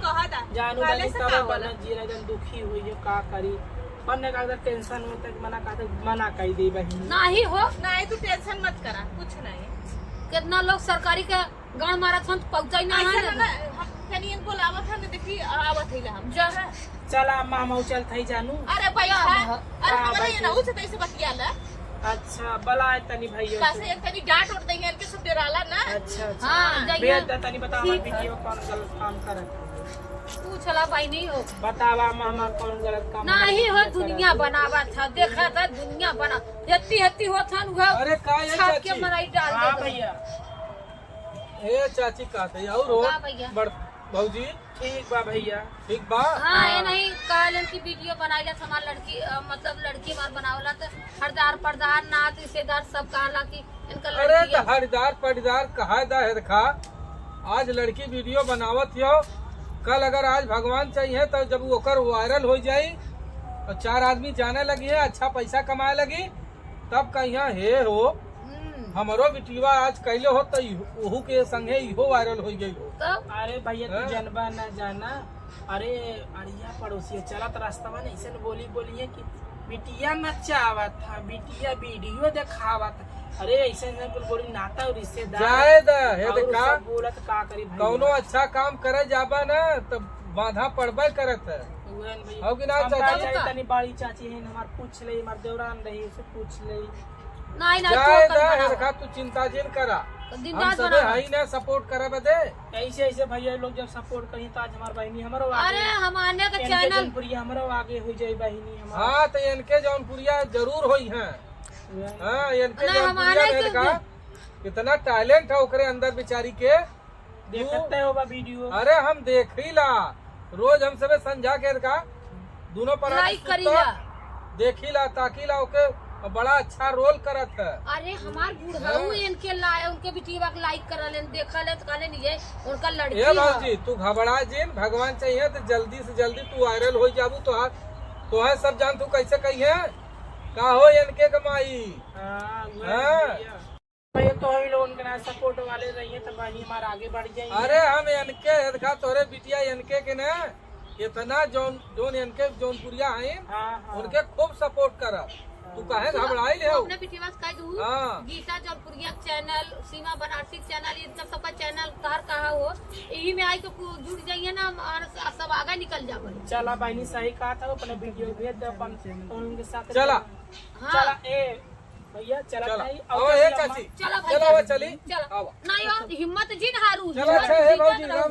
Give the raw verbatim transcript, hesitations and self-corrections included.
कहा था, जानू काले बनी से तब का होला? बना जीरा जन दुखी हुई हो, का करी? बन्ने का अगर टेंशन हो तो मना का, तो मना कई दे बहिनी। नाही हो। नाही, तू टेंशन मत करा, कुछ नाही। कितना लोग सरकारी के गाड़ मारत हन, पहुंचा ही ना ऐसा है ना, ना। ना, हम तनी इनको लावत हन, देखी, आवत ही ला हम। जा। चला अम्मा, हम चलत हई जानू। अरे भाई, का हाँ। बा? अरे हाँ, हमारे भाई। ये ना, उसे तैसे बतिया ला। अच्छा, बलाए तनी भैया से। कैसे एक तनी डांट उठ देंगे, इनके सब डेराला ना। अच्छा, अच्छा। हाँ, जाइए। भेज दे तनी, बता हमार ठीक है। बिटिया कौन गलत काम करत है। तू चला भाई नहीं हो। बतावा मामा कौन गलत काम नाही करत हो, है, दुनिया करत है। बनावा था, देखा था दुनिया बना। हेती हेती होत हन, उहे अरे का ये छाप के चाची? मराई डाल हाँ दे। भैया। ए चाची कहत है, और हो? का भैया? बड़ भौजी? ठीक बा भैया। ठीक बा? हाँ, ये हाँ। नहीं कहलन कि वीडियो बनाइला हमार लड़की, अ, मतलब लड़की हमार बनावला तो हरदार पर्दार नात रिश्तेदार सब कहला कि इनका अरे लड़की तो है। हरदार पर्दार कहा दा है, देखा, आज लड़की वीडियो बनावत हो, कल अगर आज भगवान चाहिए तो जब वो ओकर वायरल हो जाई और चार आदमी जाने लगी है, अच्छा पैसा कमाए लगी, तब कहिया हे हो, हम्म। हमरो बिटिया आज कैले हो तो इहो, ओहू के संगे इहो वायरल हो गई हो। तब? अरे भैया, तू हैं? जनबा ना जाना। अरे, अड़िया पड़ोसिया चलत रास्ता में ऐसे बोली बोली है कि बिटिया नचावत था, बिटिया वीडियो देखावत था। अरे, ऐसे ऐसे बोल बोली नाता और रिश्तेदार जाए दा, हे और देखा, सब बोलत का करी भैया? कौनो अच्छा काम करे जाबा ना, तो बाधा पड़बे करत है। उहे न भैया। हो कि ना, हम चाची? का चाही, तनी बड़ी चाची है, हमार पूछ ले, हमार देवरान रही, उसे पूछ ले। नाही, नाही, जाए तू अपन दा, बनावा। देखा, तू चिंता जिन करा। तो दिन हम रात सबे बनावा। हई ना सपोर्ट करे बदे। ऐसे, ऐसे भैया लोग जब सपोर्ट करी तो आज हमार बहिनी हमरो आगे। अरे, हम आने के इनके चैनल जौनपुरिया हमरो आगे हो जाई बहिनी हमार। हाँ, तो इनके जौनपुरिया जरूर होई हैं। उहे। हाँ, इनके नहीं, हम जौनपुरिया आने में के देखा, इतना टैलेंट है ओकरे अंदर बेचारी के। देखते हो बा वीडियो। अरे हम देखीला, रोज हम सबे संझा के का दोनों पर लाइक करीला। देखीला, ताकीला ओके, बड़ा अच्छा रोल करत है। अरे हमार बुढ़ऊ हाँ। इनके लाए, उनके बिटिया के लाइक करा लेन, देखा लेन तो कहले नहीं है, उनका लड़की ए है। भौजी, तू घबरा जिन, भगवान चाहिए तो जल्दी से जल्दी तू वायरल हो जाबू। तोहार, तोहार सब जान तू कैसे कही है, का हो इनके कमाई। हाँ, उहे हाँ। भैया। भैया, तो ही लोगन के ना सपोर्ट वाले रहिए, तो बहिनी हमार आगे बढ़ जाइए। अरे, हम इनके, देखा, तोरे बिटिया इनके के ना, इतना जौन, जौन इनके जौनपुरिया हैं, हाँ, हाँ। उनके खूब सपोर्ट करा। तू काहे तू घबराई ले हो? अपने बिटिया से कह दू, हाँ। गीता जौनपुरिया चैनल, सीमा बनारसी चैनल, इन सब सबका चैनल तहर कहा हो, यही में आई तो कु-, जुड़ जाइए ना, और स-, सब आगे निकल जावे। चला बहिनी, सही कहा था, अपने वीडियो भेज दे, अपन उनके साथ चला। हाँ। चला, ए, भैया, चलत चला। हई, आवा, ए चली चाची। अम्मा। चला भाई, चला, आवा, चली। चला। आवा। ना यो, हिम्मत जिन हारू, चला, हिम्मत अच्छा, हे जिन भौजी, हारू। राम